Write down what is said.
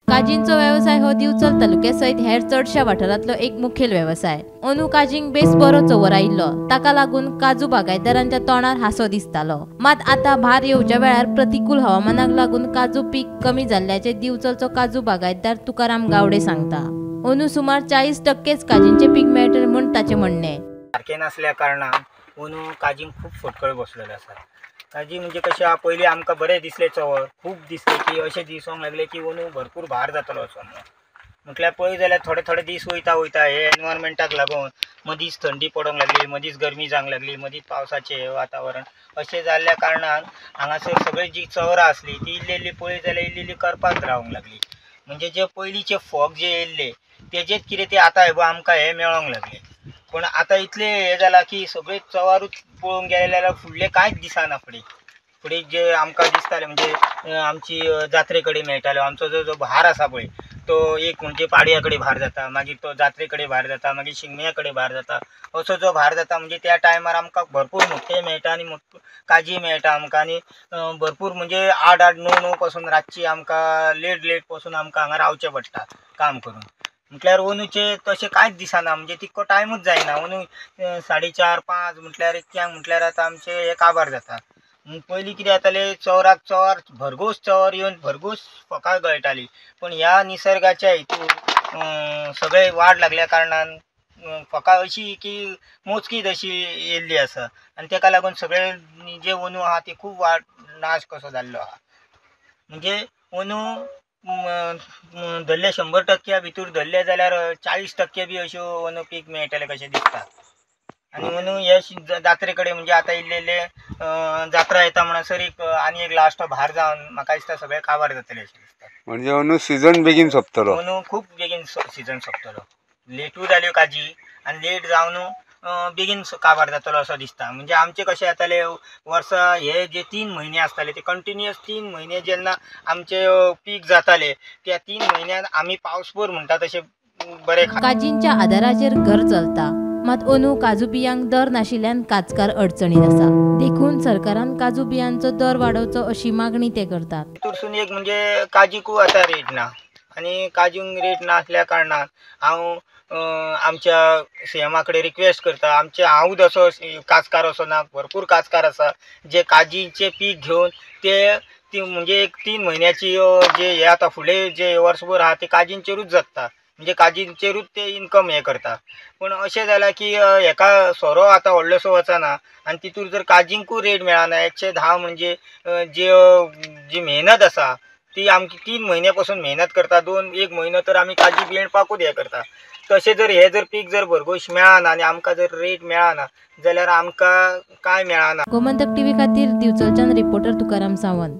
काजींचो वेवसाय हो दिवचल तालुक्या सयत हेर चडश्या वाठारांतलो एक मुखेल वेवसाय. अंदू काजींक बेस बरो चंवर आयिल्लो, ताका लागून काजू बागायतदारांच्या तोंडार हांसो दिसतालो. मात आतां भार येवच्या वेळार प्रतिकूल हवामानाक लागून काजू पीक कमी जाल्ल्याचें दिवचलचो काजू बागायतदार तुकाराम गावडे सांगता. अंदू सुमार 40% काजींचें पीक मेळटलें म्हूण ताचें म्हणणें. सारकें नासल्या कारणान अंदू काजींक खूब फटकळ बसलेलो आसा. काजी म्हणजे कशें पयलीं आमकां बरें दिसलें चंवर, खूब दिसलें की अशें दिसूंक लागलें की अंदू भरपूर भार जातलो असो म्हणून. म्हटल्यार पळय जाल्यार थोडे थोडे दीस वयता वयता हे एनवायरमेंटाक लागून मदींच थंडी पडोंक लागली, मदींच गरमी जावंक लागली, मदींच पावसाचें वातावरण अशें जाल्ल्या कारणान हांगासर सगळी जी चवरां आसली ती इल्ली इल्ली पळय जाल्यार इल्ली इल्ली करपाक रावंक लागली. म्हणजे जे पयलींचे फोग जे येयल्ले तेजेच कितें ते आतां हे आमकां हे मेळोंक लागले. पूण आतां इतलें हें जालां की सगळें चवारूच पळोवंक गेलें जाल्यार फुडलें कांयच दिसना. फुडें फुडें जे आमकां दिसतालें म्हणजे आमची जात्रे कडेन मेळटाल्यो, आमचो जो जो भार आसा पळय तो एक म्हणजे पाडव्या कडेन भार जाता, मागीर तो जात्रे कडेन भार जाता, मागीर शिगम्या कडेन भार जाता. असो जो भार जाता म्हणजे त्या टायमार आमकां भरपूर मोठे मेळटा आनी काजी मेळटा आमकां. आनी भरपूर म्हणजे 8 8 9 9 पासून रातची आमकां लेट लेट पासून आमकां हांगा रावचें पडटा काम करून. म्हटल्यार अंदूचें तशें कांयच दिसना, म्हणजे तितको टायमूच जायना. अंदू 4:30 5 म्हटल्यार इतक्यांक म्हटल्यार आतां आमचें हें काबार जाता. पयलीं कितें जातालें, चवराक चवर भरघोस चवर येवन भरघोस फोकां गळटाली. पूण ह्या निसर्गाच्या हितून सगळें वाड लागल्या कारणान फोकां अशी की मोजकीच अशी येयल्ली आसा आनी तेका लागून सगळे जे अंदू आहा ते खूब वाड नाश कसो जाल्लो आहा. म्हणजे अंदू धरले 100% भितर धरले जाल्यार 40% बी अश्यो अंदू पीक मेळटलें कशें दिसता. आनी अंदू हे जात्रे कडेन म्हणजे आतां इल्ले इल्ले जात्रा येता म्हणसर एक आनी एक लास्ट भार जावन म्हाका दिसता सगळें काबार जातलें अशें दिसता. म्हणजे अंदू सिजन बेगीन सोंपतलो. अंदू खूब बेगीन सिजन सोंपतलो. लेटूय जाल्यो काजी आनी लेट जावन बेगीन काबार जातलो असो दिसता. म्हणजे आमचें कशें जातालें वर्सा हे जे 3 म्हयने आसताले ते कंटिन्युअस 3 म्हयने जेन्ना आमचे पीक जाताले त्या 3 म्हयन्यान आमी पावसभर म्हणटा तशें बरें. काजींच्या आदाराचेर घर चलता, मात अंदू काजू बियांक दर नाशिल्ल्यान काजकार अडचणीत आसा. देखून सरकारान काजू बियांचो दर वाडोवचो अशी मागणी ते करतात. तितूरसून एक म्हणजे काजीकूय आतां रेट ना आनी काजूंक रेट नासल्या कारणान हांव आमच्या सीएमा कडेन रिक्वेस्ट करता. आमचे हांवूच असो काजकार असो ना, भरपूर काजकार आसा जे काजीचें पीक घेवन ते ती म्हणजे एक 3 म्हयन्याची जे हे आतां फुडें जे वर्सभर आहा ते काजींचेरूच जगता, म्हणजे काजींचेरूच ते इनकम हें करता. पूण अशें जालां की हेका सोरो आतां व्हडलोसो वचना आनी तितूर जर काजींकूय रेट मेळना. 110 म्हणजे जे जी मेहनत आसा ती आमची 3 म्हयन्या पासून मेहनत करता, 2-1 म्हयनो तर आमी काजी बेणपाकूच हें करता. तशें जर हे जर पीक जर भरघोस मेळना आनी आमकां जर रेट मेळना जाल्यार आमकां कांय मेळना. गोमंतक टीव्ही खातीर दिवचलच्यान रिपोर्टर तुकाराम सावंत.